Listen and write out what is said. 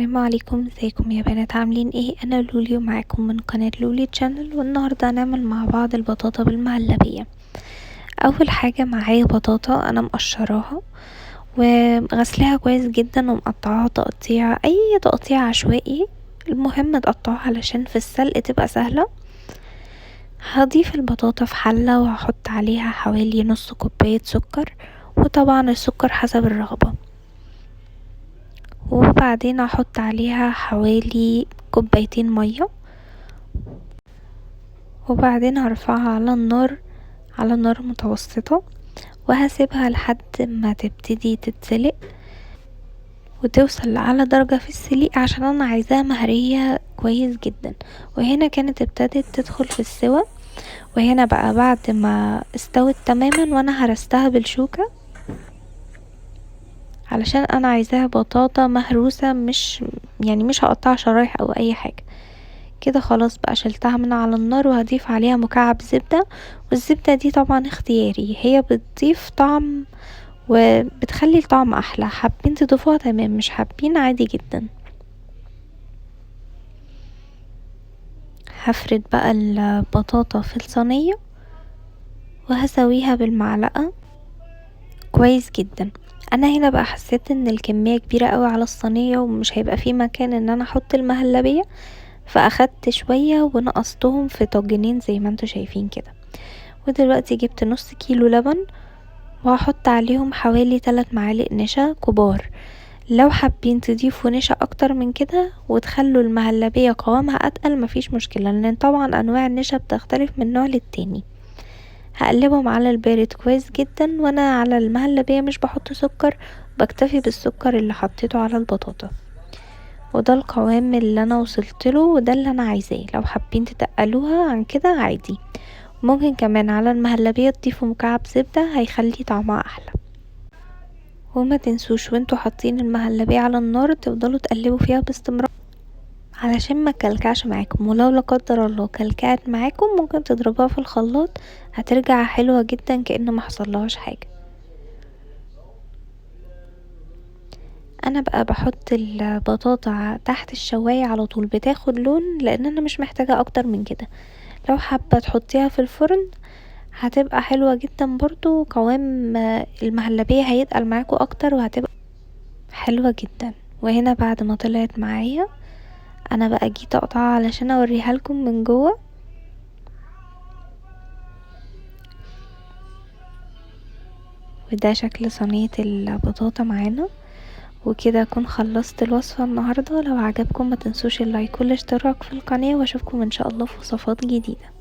السلام عليكم، ازيكم يا بنات؟ عاملين ايه؟ انا لولي ومعاكم من قناة لولي channel. والنهاردة هنعمل مع بعض البطاطا بالمهلبية. اول حاجة معايا بطاطا انا مقشراها وغسلاها كويس جدا ومقطعاها تقطيع، اي تقطيع عشوائي، المهم تقطعوها علشان في السلق تبقى سهلة. هضيف البطاطا في حلة وهحط عليها حوالي نص كوباية سكر، وطبعا السكر حسب الرغبة، وبعدين هحط عليها حوالي كوبايتين مية، وبعدين هرفعها على النار، على نار متوسطة، وهسيبها لحد ما تبتدي تتسلق وتوصل لأعلى درجة في السليق، عشان انا عايزاها مهرية كويس جدا. وهنا كانت ابتدت تدخل في السوى، وهنا بقى بعد ما استوت تماما وانا هرستها بالشوكة علشان انا عايزاها بطاطا مهروسة، مش هقطعها شرايح او اي حاجة كده. خلاص بقى شلتها من على النار، وهضيف عليها مكعب زبدة، والزبدة دي طبعا اختياري، هي بتضيف طعم وبتخلي الطعم احلى، حابين تضيفوها تمام، مش حابين عادي جدا. هفرد بقى البطاطا في الصينية وهسويها بالمعلقة كويس جدا. انا هنا بقى حسيت ان الكمية كبيرة قوي على الصينية ومش هيبقى في مكان ان انا احط المهلبية، فاخدت شوية ونقصتهم في طاجنين زي ما انتوا شايفين كده. ودلوقتي جبت نص كيلو لبن وهحط عليهم حوالي 3 معالق نشا كبار. لو حابين تضيفوا نشا اكتر من كده وتخلوا المهلبية قوامها اتقل مفيش مشكلة، لان طبعا انواع النشا بتختلف من نوع للتاني. هقلبهم على البارد كويس جدا، وانا على المهلبية مش بحط سكر، بكتفي بالسكر اللي حطيته على البطاطا. وده القوام اللي انا وصلت له وده اللي انا عايزاه. لو حابين تتقلوها عن كده عادي، ممكن كمان على المهلبية تضيفوا مكعب زبدة هيخلي طعمها احلى. وما تنسوش وانتوا حاطين المهلبية على النار تفضلوا تقلبوا فيها باستمرار علشان ما تكلكعش معاكم، ولو لا قدر الله كلكعت معاكم ممكن تضربوها في الخلاط، هترجع حلوة جدا كأن ما حصلهاش حاجة. انا بقى بحط البطاطا تحت الشواية على طول، بتاخد لون لان انا مش محتاجة اكتر من كده. لو حابة تحطيها في الفرن هتبقى حلوة جدا برضو، قوام المهلبية هيتقل معاكم اكتر وهتبقى حلوة جدا. وهنا بعد ما طلعت معايا انا بقى جيت اقطعها علشان اوريها لكم من جوه. وده شكل صينية البطاطا معانا. وكده اكون خلصت الوصفة النهاردة. لو عجبكم ما تنسوش اللايك والاشتراك في القناة، واشوفكم ان شاء الله في وصفات جديدة.